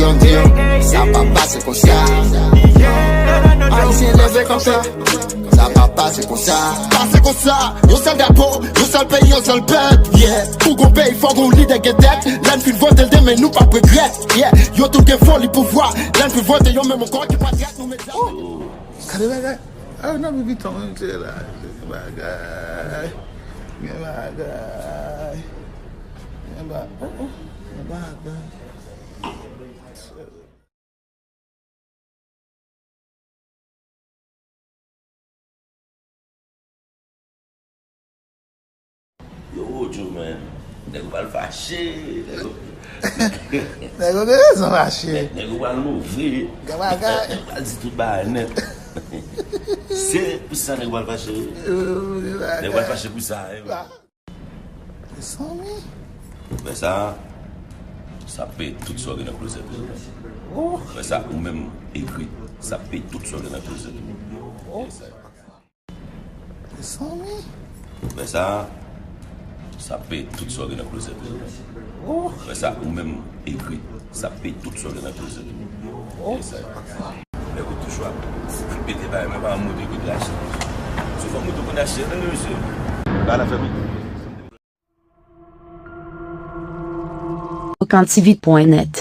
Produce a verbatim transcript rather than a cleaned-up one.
Yon di yo, sa pa pase konsa. Ayisyen leve kanpe. Sa pa pase konsa. Pase konsa. Yon sèl drapo, yon sèl peyi, yon sèl pèp. Yeah. Pou gon peyi, fò gon lidè gen tèt. Lè n fin vote l demen, nou p ap regrèt. Yeah. Yo tout gen foli pouvwa. Lè n fin vote yo menm ankò ki pa trèt, nou met zam. Gade bagay. Ah, nan Louis Vuitton, menm se la. Gen bagay. Gen bagay. Gen ba-, oh, oh. Gen bagay. Yo, Wojo, man. Nèg yo pral fache. Nèg yo, nèg yo gen rezon fache. Nèg yo pral move. Gen bagay. Nèg yo pral di tout bagay nèt. Se pou sa nèg yo pral fache. Yo, gen bagay. Nèg yo pral fache pou sa, wi. Mezanmi. Ou wè sa? Sa peye tout sa w gen nan klozèt ou. Oh. Ou wè sa? Ou menm, egri. Sa peye tout sa w gen nan klozèt ou. Oh. Yes, sir. Mezanmi. Ou wè sa? Sa peye tout sa w gen nan klozèt ou. Oh. Ou wè sa? Ou menm, egri. Sa peye tout sa w gen nan klozèt ou. Oh. Yes, sir. Nèg yo toujou ap repete bagay, men pa montre kote l achte. Si w fè montre kote l achte, tande mesye. Ba la fè m. Okan T V pwen nèt.